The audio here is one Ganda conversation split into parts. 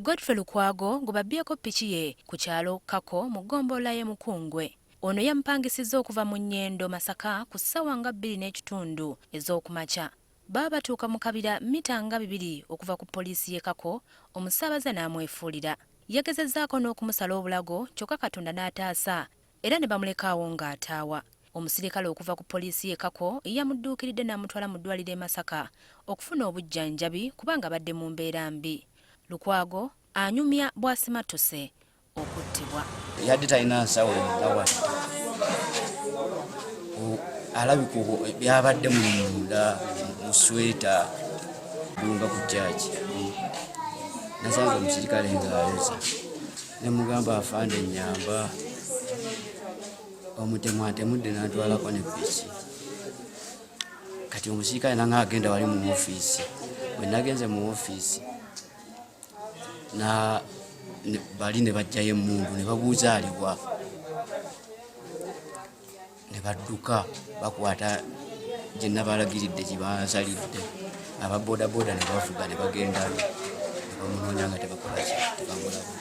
Godfrey Lukwago gwe babbyeko ppiki ye ku kyalo Kako mu ggombolola y'e Mukungwe. Ono yamupangisizza okuva mu Nyendo, Masaka ku ssaawa nga 2:30 ez'okumakya. Baba batuuka mu kabira mmita nga 200 okuva ku poliisi y'e Kako, omusaabaze n'amwefuulira. Yagezezzaako n'okumusala obulago kyokka Katonda n'ataasa era ne bamuleka awo ng'ataawa. Omusirikale okuva ku poliisi y'e Kako yamudduukiridde n'amutwala mu ddwaliro e Masaka okufuna obujjanjabi kubanga abadde mu mbeera mbi. Lukwago anyumya bw'asimattuse okuttibwa. Yadde talina nsawo yonna wadde alabika byabadde mu munda mu sweta dunga ku kyaki nasanze omusirikale ng'ayoza ne mugamba afande nyamba omutemu atemudde n'antwalako ne piki kati omusirikale nanga agenda wali mu ofiisi bwe nagenze mu ofiisi na bali ne bajjayo emmundu ne babuuza aliwa ne badduka bakwata gye nabalagiridde gye bansalidde aba bodaboda ne bavuga ne bagendayo ne bamunoonya nga tebakolaki tebamulaba.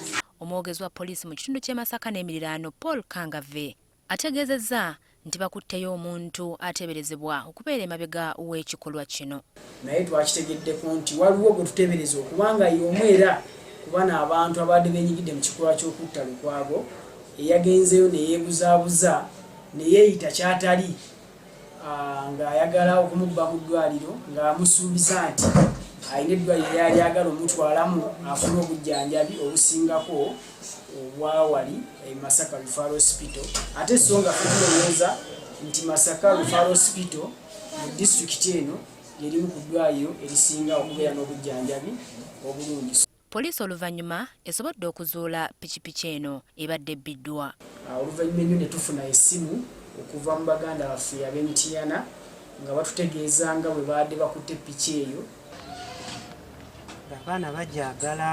Omwogezi wa poliisi mu kitundu ky'e Masaka n'emiriraano Paul Kangave Ategeezezza nti bakutteyo omuntu ateeberezebwa okubeera emabega w'ekikolwa kino. Naye twakitegeddeko nti waliwo gwe tuteebereza okuba nga y'omu era ku bano abantu ababadde beenyigidde mu kikolwa ky'okutta Lukwago eyagenzeeyo ne yeebuzaabuza ne yeeyita ky'atali ng'ayagala okumubba mu ddwaliro ng'amusuubiza nti alina eddwaliro lyali agala omutwalamu afune obujjanjabi obusingako obwawali e Masaka Referral Hospital ate so nga ffe tulowooza nti Masaka Referral Hospital mu disitulikiti eno lyerimu ku ddwaliro erisinga okubeera n'obujjanjabi obulungi. Poliisi oluvannyuma esobodde okuzuula pikipiki eno ebadde ebbiddwa. Oluvannyuma ennyo ne tufuna essimu okuva mu baganda baffe ab'e Mityana nga batutegeeza nga bwe baadde bakutte ppiki eyo. Abaana bagyagala.